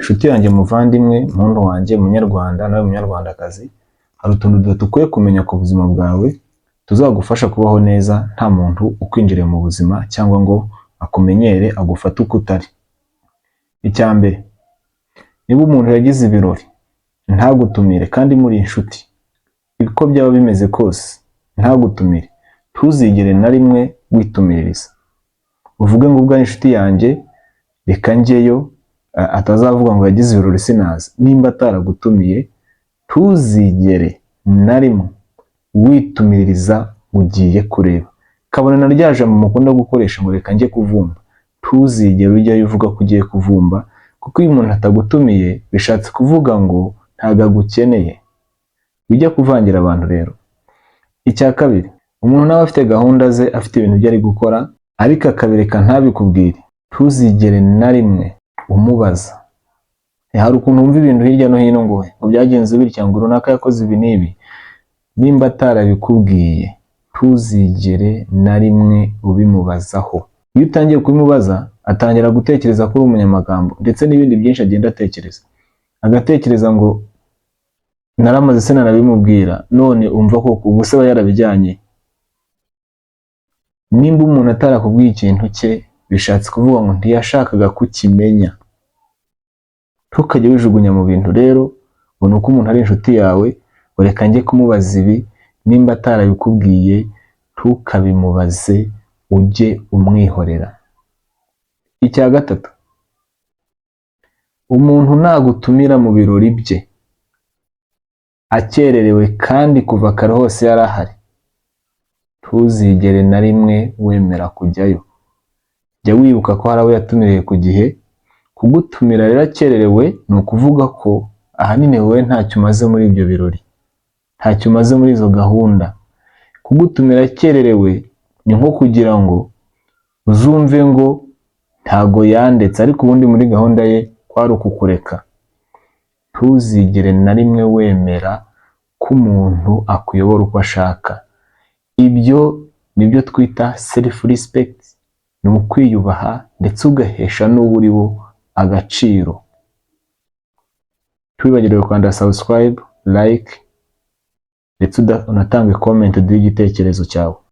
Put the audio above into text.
Inshuti yanjye, muvandimwe, muntu wanjye, munyarwanda nawe munyarwandakazi, hari utuntu dutatu ukwiye kumenya ku buzima bwawe tuzagufasha kubaho neza nta muntu ukwinjiriye mu buzima cyangwa ngo akumenyere, agufate uko utari. Icya mbere, niba umuntu yagize ibirori ntagutumire kandi muri inshuti, uko byaba bimeze kose ntagutumire, ntuzigere na rimwe witumiririza uvuge ngo ubwo ari inshuti yanjye reka njyeyo, atazavuga ngo yagize ibirori sinaza. Nimba ataragutumiye, ntuzigere na rimwe witumiririza ugiye kureba, kabone na rya jambo mukunda gukoresha ngo "reka njye kuvumba". Ntuzigere ujyayo uvuga ko ugiye kuvumba, kuko iyo umuntu atagutumiye bishatse kuvuga ngo ntabwo agukeneye. Ujya kuvangira abantu rero. Icya kabiri, umuntu nawe afite gahunda ze, afite ibintu bye ari gukora, ariko akabireka ntabikubwire, ntuzigere na rimwe umubaza. Hari ukuntu wumva ibintu hirya no hino ngo byagenze bitya, ngo runaka yakoze ibi n'ibi. Nimba atarabikubwiye, ntuzigere na rimwe ubimubazaho. Iyo utangiye kubimubaza, atangira gutekereza ko uri umunyamagambo, ndetse n'ibindi byinshi agenda atekereza, agatekereza ngo naramaze se narabimubwira, none umva koko ubu se aba yarabijyanye. Nimba umuntu atarakubwiye ikintu cye, bishatse kuvuga ngo ntiyashakaga kukimenya. Ntukajye wijugunya mu bintu rero ngo ni uko umuntu ari inshuti yawe, ngo reka njye kumubaza ibi. Nimba atarabikubwiye, ntukabimubaze, ujye umwihorera. Icya gatatu, umuntu nagutumira mu birori bye akererewe kandi kuva kare hose yari ahari, ntuzigere na rimwe wemera kujyayo. Jya wibuka ko hari abo yatumiriye ku gihe. Kugutumira rero akererewe ni ukuvuga ko ahanini wowe ntacyo umaze muri ibyo birori, ntacyo umaze muri izo gahunda. Kugutumira akererewe ni nko kugira ngo uzumve ngo ntago yandetse, ariko ubundi muri gahunda ye kwari ukukureka. Ntuzigere na rimwe wemera ko umuntu akuyobora uko ashaka. Ibyo nibyo twita self respect, ni ukwiyubaha ndetse ugahesha n'uwo uri wo agaciro. Ntiwibagirwe gukanda subscribe, like, ndetse unatange comment, uduhe igitekerezo cyawe.